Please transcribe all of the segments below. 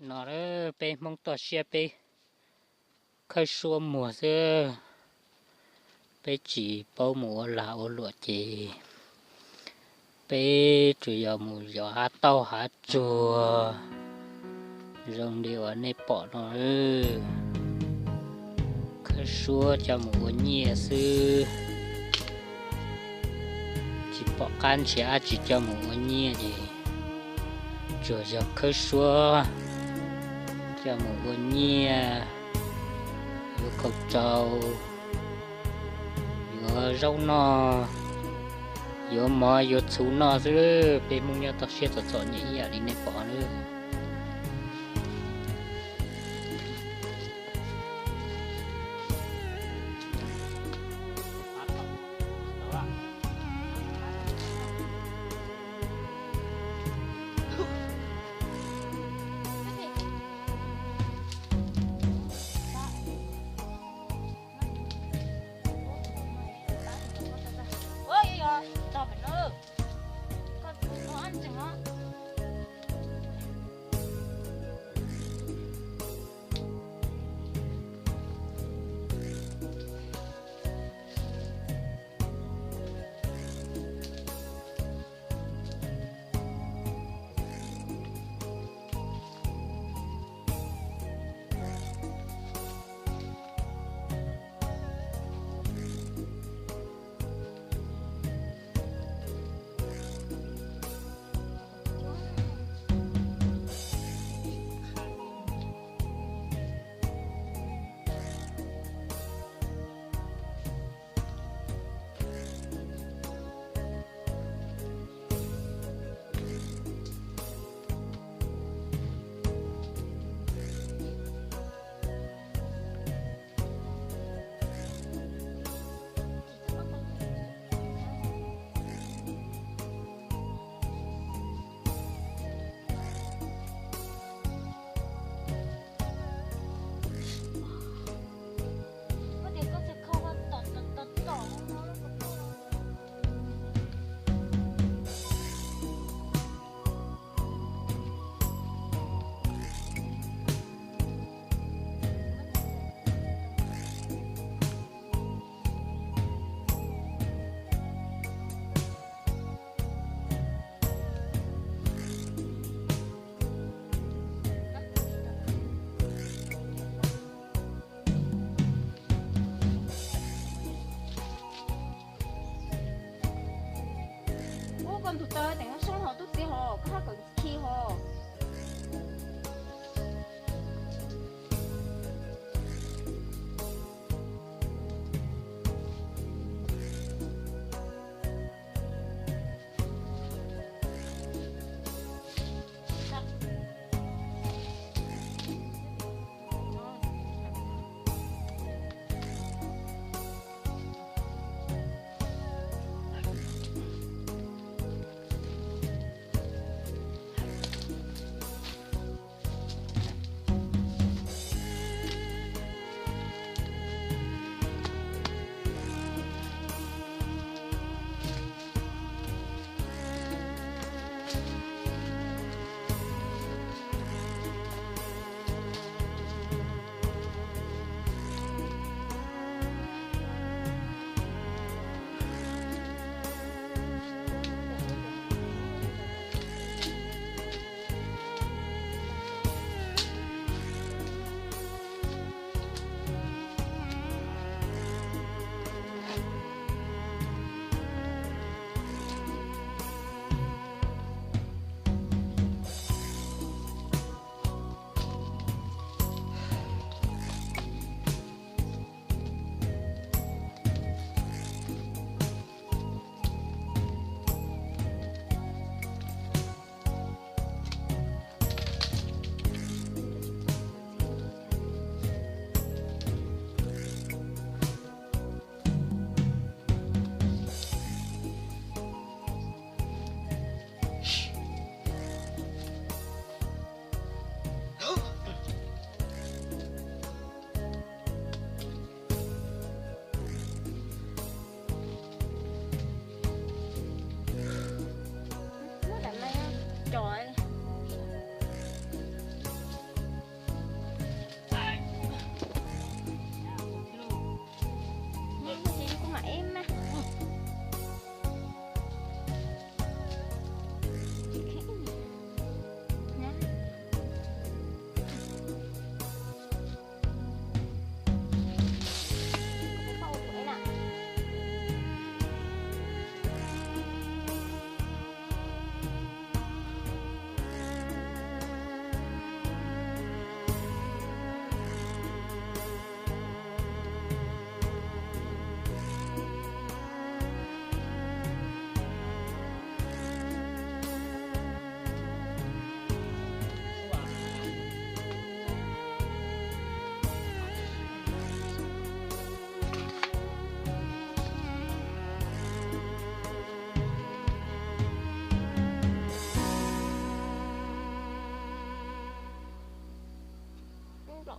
No peb Hmoob toj siab peb khawb suab muag xwb, peb tsis paub mus ua lag ua luam ces peb tsuas yog mus yos hav tauj hav tsuag zoo li uas nej pom no. Khawb suab coj mus ua nyiaj xwb, tsis pom qab nrhiav dab tsi coj mus ua nyiaj ces tsuas yog khawb suab coj mus ua nyiaj, yuav kaum rau, yuav zaub noj, yuav mov yuav txhuv noj xwb. Peb Hmoob nyob toj siab txom txom nyem ib yam li nej pom na. Ub, koj ntug taw teem soob hos tub txiv hos, koj hab kawm khi hos.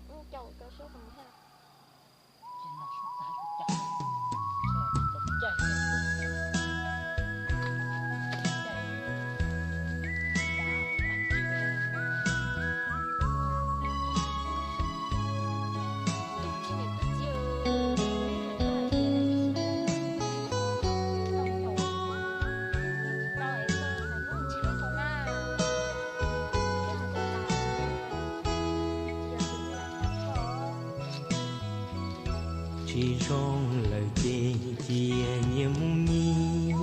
Caum rau sab hauv ha. Tsis zoo lawm ces cia nyias mus nyias,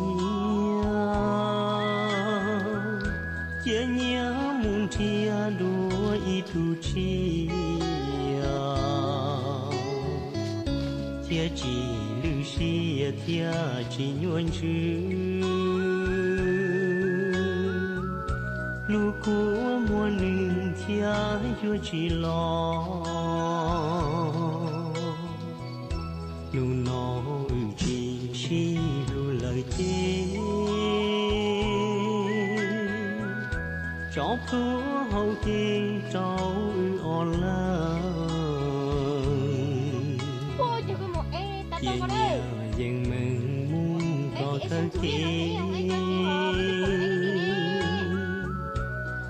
cia nyias mus nrhiav dua ib tug tshiab. Cia tsis lwj siab thiab tsis nyuaj ntsws, lub kua muag nws thiaj yuav tsis los. Hnub no wb tsis sib hlub lawm ces, tso plhuav hauv kev rau wb ob leeg. Cia nyias yeej meem mus rau thawj kev,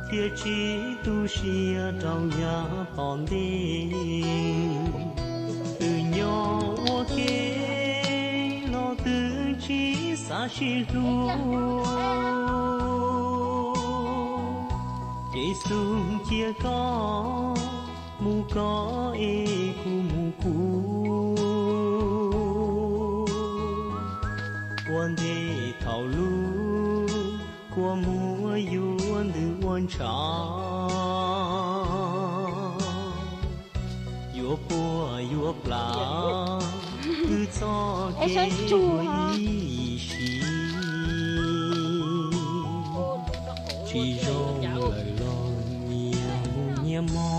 thiab tsis tu siab rau yav tom ntej. Wb nyob ua ke los twb tsis xav sib hlub, ces xub cia koj mus koj es kuv mus kuv. Ua ntej thaum lub kua muag yuav ntws ua ntshav, yuav puag yuav plam wb txoj kev ua ib sim. Tsis zoo lawm los nyias mus nyias mus,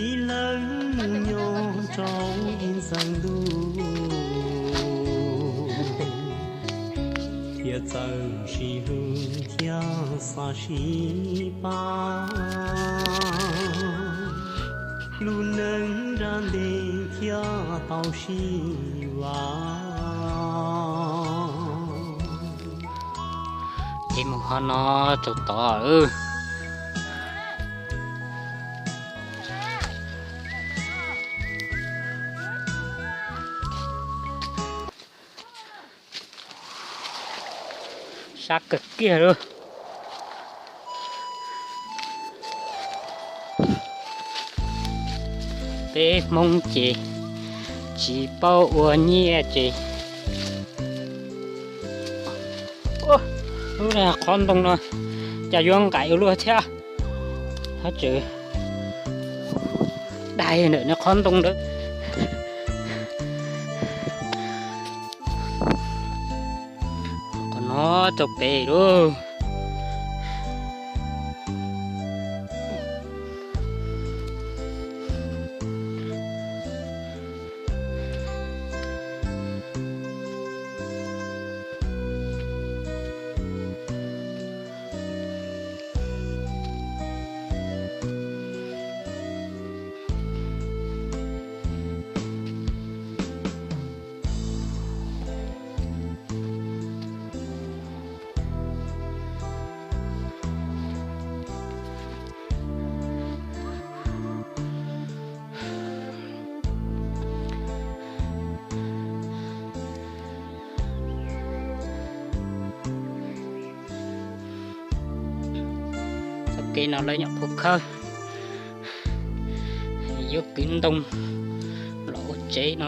ib leeg mus nyob rau ib ntxeev ntuj, thiaj txawj sib hlub thiab xav sib pab. Lub neej nra ntev thiaj tau sib vam. Ces mus qhov no rau tod. Sab kawg kiag lauj. Peb Hmoob ces tsis paub ua nyiaj ces, lub qhov ntoo no cas yuav nqaim ua luaj thiab. Hab tseem daig ntawm no qhov ntoo ntawd. Qhov no rau pem lauj. Txoj kev no lawv nyuam qhuav khawb, yuav kwv ntoo los ua tsev no.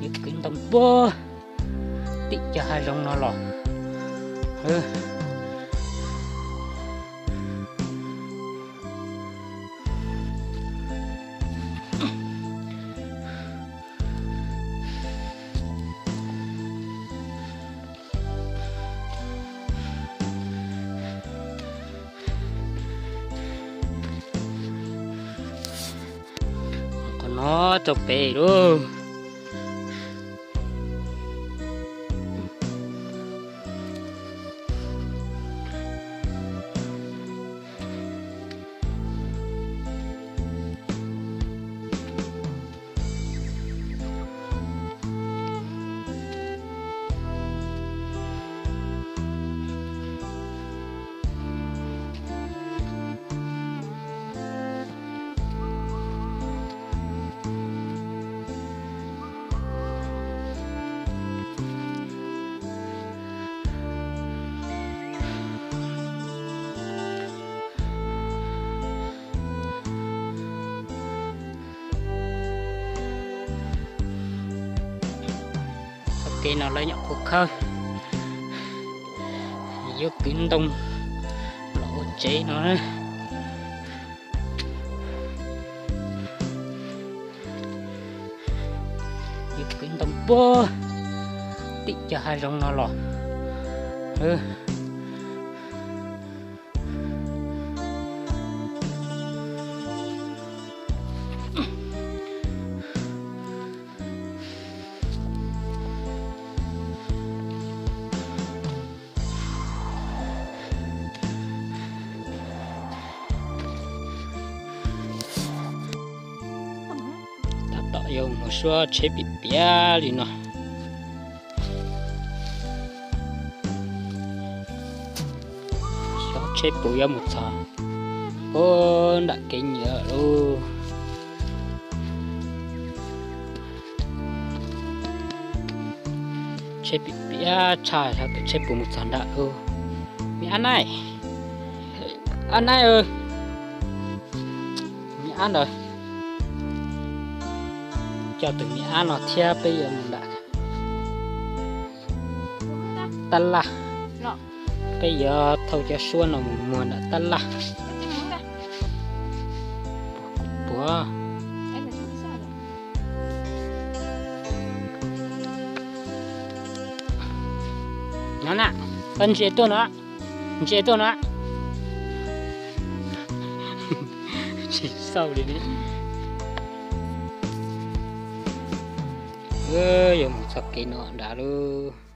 Yuav kwv ntoo puag tim cov hav zoov no los. Qhov no rau pem lauj. Kev no lawv nyuam qhuav khawb, yuav kwv ntoo los ua tsev no. Yuav kwv ntoo puag tim cov hav zoov no los. Tab tom yuav mus suab tsheb piam piam li no. Xyov tsheb puas yuav mus txog puag nram kev nyiam lauj. Tsheb piam piam tshaj, xyov tus tsheb puas mus txog nram lauj. Me ab naib, ab naib, me ab ntawd, coj tus me ab no thiab peb yuav mus nram tab laj. Peb yuav thauj cov suab no mus muag nram tab laj. Puas no na, koj ntsia tuaj no, ntsia tuaj no. Tsis xauj li ne. Yuav mus txog kev no nrad lauj.